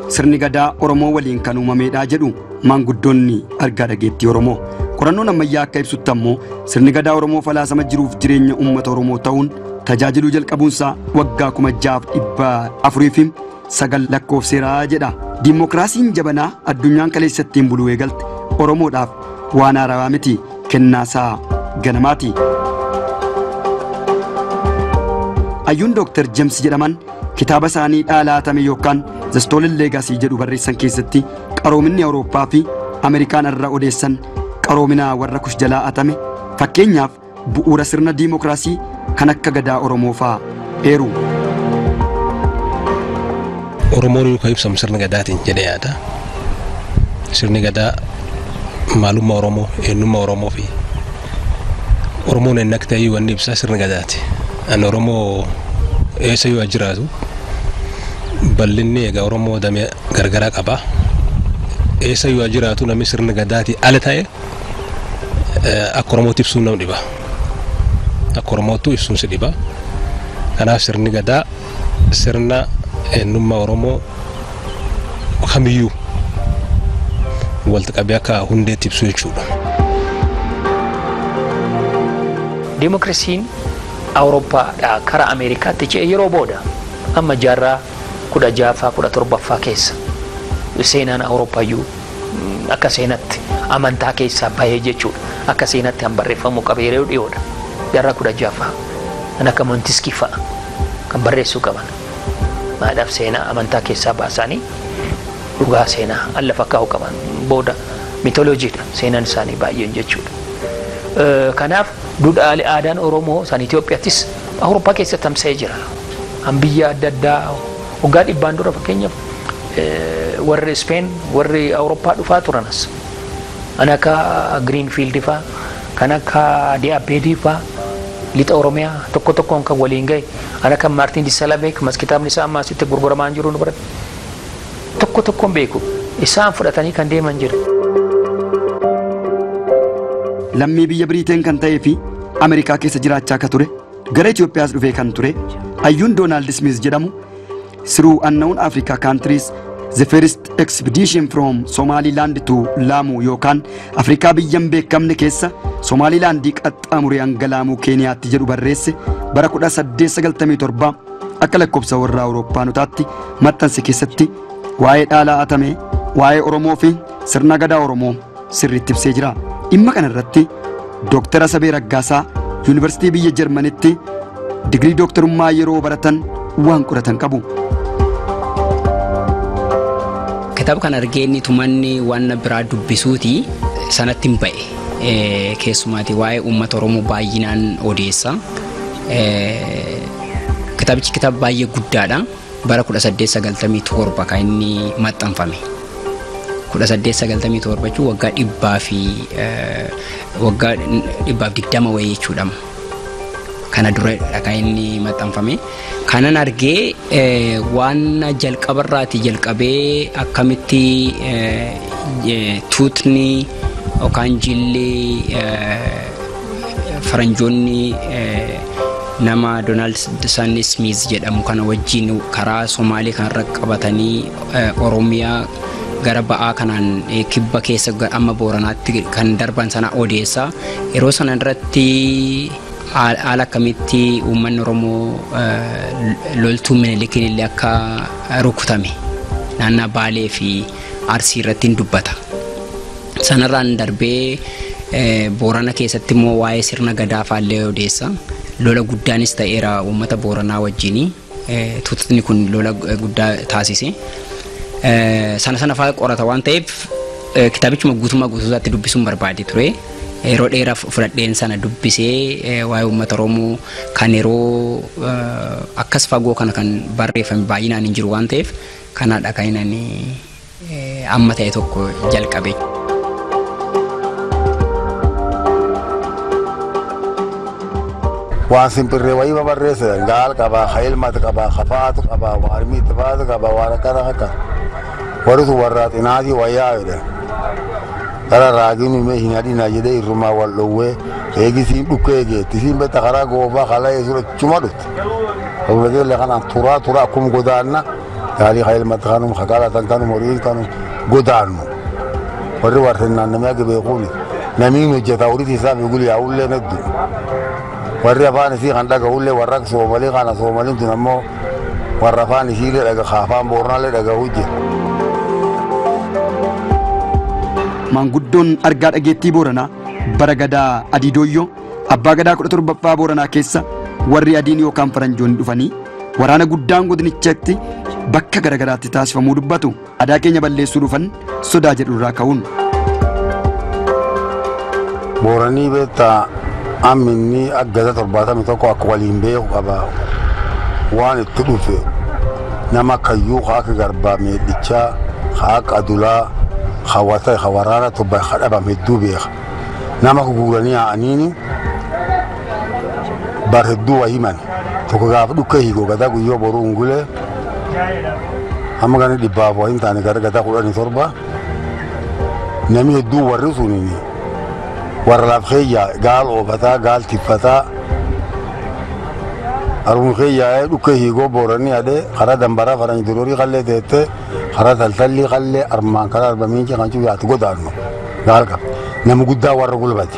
Sirni gadaa Oromoo waliin kan uumameedha jedhu maanguddoonni argaa dhageettii Oromoo. Qorannoon ammayyaa akka ibsutti ammoo sirni gadaa Oromoo falaasama jiruuf jireenya uummata Oromoo ta'uun tajaajiluu jalqabuunsaa waggaa 6409 lakkoofseeraa jedha. Dimookiraasiin jabanaa addunyaan kaleessa ittiin buluu eegalte Oromoodhaaf waan haarawaa miti, kennaasaa ganamaati. Hayyuun Dr. James jedhaman kitaaba isaanii dhaalaatame yookaan The Stolen Legacy jedhu barreessan keessatti qaroominni Awurooppaa fi Ameerikaan irra odeessan qaroomina warra Kush jalaa atame, fakkeenyaaf bu'uura sirna diimokiraasii kan akka gadaa Oromoo fa'aa eeru. Oromoon kan ibsamu sirna gadaatiin jedhee yaada. Sirni gadaa maalummaa Oromoo, eenyummaa Oromoo fi Oromoon eenyu akka ta'e wanni ibsaa sirna gadaati. Ani Oromoo eessa yoo jiraatu bal'inni egaa Oromoo damee gargaraa qaba. Eessa yoo jiraatu namni sirna gadaatii ala ta'e akka Oromootti ibsuun nama dhiba. Akka Oromootti ibsuun si dhiba. Kanaaf sirni gadaa sirna eenyummaa Oromoo kamiyyuu walitti qabee akka hundeetti ibsu jechuudha. Dimookiraasiin Awurooppaadhaa karaa Ameerikaatti ce'e yeroo booda amma jaarraa 16ffaa 17ffaa keessa seenaan Awurooppaayyuu akka seenatti amantaa keessaa bahee jechuudha. Akka seenatti han barreeffamuu qabe yeroo dhiyoodha. Jaarraa 16ffaa kan akka Montesquieu fa'a kan barreessuu qaban. Maadhaaf seenaa amantaa keessaa baasanii dhugaa seenaa alla fakkaa'uu qaban booda mitoloojiidha seenaan isaanii baay'een jechuudha. Kanaaf duudhaalee aadaan Oromoo san Itoophiyaattis Awurooppaa keessatti tamsa'ee jira. Han biyya adda addaa waggaa dhibbaan dura fakkeenyaaf warri Speen warri Awurooppaa dhufaa turanas. Kan akka Giriinfiild fa'aa, kan akka Diyaabbeedii fa'aa lixa Oromiyaa tokko tokkoon kan waliin gahe, kan akka Maartiin Disalabeek mas kitaabni isaa amma asitti gurguramaa jiru nu biratti. Tokko tokkoon beeku isaan fudhatanii kan deeman jira. Lammii biyya Biriiteen kan ta'ee fi Ameerikaa keessa jiraachaa akka ture gara Itoophiyaas dhufee kan ture hayyuun Doonaald Smith jedhamu Through Unknown Africa Countries: The First Expedition from Somaliland to Lamu yookaan Afrikaa biyya hin beekamne keessa Somaalilaandii qaxxaamuree hanga Laamuu Keeniyaatti jedhu barreesse bara 1897 akka lakkoofsa warra Awurooppaanotaatti maxxanse keessatti waa'ee dhaalaa atame, waa'ee Oromoo fi sirna gadaa Oromoo sirriitti ibsee jira. Dhimma kana irratti Dooktara Sabee Raggaasaa Yuunivarsiitii biyya Jarmanitti digirii dooktarummaa yeroo baratan waan qoratan qabu. Kitaaba kana argee inni tumanni waan biraa dubbisuuti sanatti hin ba'e. Keessumaati waa'ee uummata Oromoo baay'inaan odeessa. Kitaabichi kitaaba baay'ee guddaadha. Bara 1897 kan inni maxxanfame. 1897 jechuun waggaa dhibbaa fi waggaa 120 wayii jechuudha. Kana dura kan inni maxxanfame. Kanan argee waan jalqabarraati jalqabee akkamitti tuutni yookaan jilli faranjoonni nama Doonaald Smith jedhamu kana wajjin karaa Somaalee kanarra qabatanii Oromiyaa gara ba'aa kanaan kibba keessa amma Booranaatti kan darban sana odeessa. Yeroo sana irratti haala akkamitti uummanni Oromoo loltuu Minilikiin illee akka rukutame naannaa Baalee fi Arsii irratti hin dubbata. Sanarraan darbee Boorana keessatti immoo waa'ee sirna gadaa faallee odeessa. Lola guddaanis ta'eera uummata Booranaa wajjini. Tuutni kun lola guddaa taasise. Sana sana fa'aa qorata waan ta'eef kitaabichuma guutummaa guutuusaatti dubbisuun barbaade ture. Yeroo dheeraa fudhadheen sana dubbisee waa'ee uummata Oromoo kan yeroo akkas fagoo kana kan barreeffame baay'inaan hin jiru waan ta'eef kanaadha kan inni amma ta'e tokko jalqabe. Waan simbirree wayii babarreessan gaal qabaa, ilmatu qabaa, kafaatu qabaa, waarmiitti faatu qabaa, waan akkana akka. Warri sun warra xinaatii wayyaa jedha. Gara raagiin himee hin hadhina jedhee irrumaa wal dhowwee eegisiin dhukkee geetti. Isiin betta karaa goofaa kalee sura chuma dhufte. Obboleettii kanaan turaa turaa akkuma godaanna Gaalii ka ilmatti kanum ka qalatan kanum horiin kanum godaannu. Warri warrennaan namni akka beekuuni namni hojjeta horii isaa fi guyyaa heddu. Warri afaan isii kan dhaga'ullee warra akka Soomalii kana Soomaliin tun ammoo warra afaan isiillee dhaga afaan Booranaallee dhaga'uu jira. Maanguddoon argaa dhageettii Booranaa bara Gadaa Adiidooyyoo abbaa Gadaa 17ffaa Booranaa keessa warri adiin yookaan faranjoonni dhufanii waraana guddaan godinichatti bakka garagaraatti taasifamuu dubbatu. Aadaa keenya balleessuu dhufan sodaa jedhu irraa ka'uun. Booranii beektaa amminni akka 71 akka waliin beeku qaba. Waan itti dhufe nama kayyuu haa akka garbaa meedhichaa haa akka adulaa haa wata haa waraana tobba haa dhabame hedduu beeka. Nama guuranii haa'aniini bar hedduu waa himan. Tokko gaafa dhukkee hiikoo gadaa guyyoo boruu hungulee amma gani dhibbaaf waa hin taane gara gadaa 17 namni hedduu warri suniini warra laaf keeyyaa gaal oofataa gaal tiffataa haruma keeyyaa dhukkee hiikoo booranii hadhee karaa dambaraa faranji durorii qallee teettee karaa taltallii qallee armaan karaa arbamiinci kan cuyaatu godaannu gaal qaba nama guddaa warra gulbate.